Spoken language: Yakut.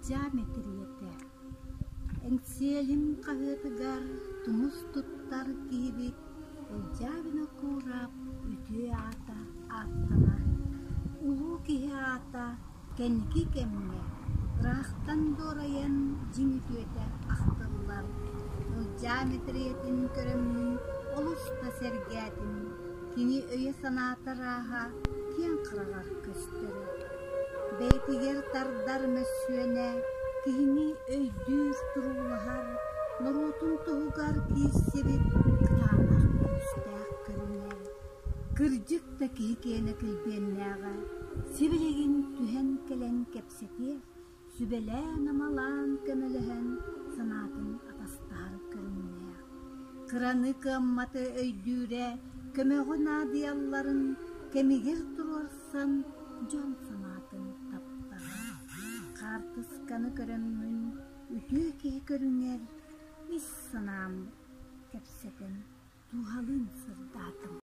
Ылдьаа мэтириэтэ Эҥсиэлим хаһыатыгар тумус туттар киһибит Ылдьаа Винокуров үтүө аата ааттанар. Улуу киһи аата кэнники кэмҥэ ыраахтан дуорайан дьиҥ үтүөтэ ахтыллар. Ылдьаа мэтириэтин көрөммүн олус да сэргээтим. Кини өйө-санаата ырааһа киэҥ хараҕар көстөрө. Бэйэтигэр тардар мөссүөнэ киһини өйдүүр, туруулаһар, норуотун туһугар киирсибит кытаанах күүстээх көрүҥэ. Кырдьык да киһи киэнэ килбиэннээҕэ, сибилигин түһэн кэлэн кэпсэтиэх, сүбэлээн-амалаан көмөлөһөн санаатын атастаһар көрүҥнээх. Кыраны кыамматы өйдүүрэ, көмөҕө наадыйалларын кэмигэр туруорсан дьон санаатын таптара. Хаартысканы көрөммүн үтүө киһи көрүҥэр ис санаам кэпсэтэн дууһалыын сырдаатым.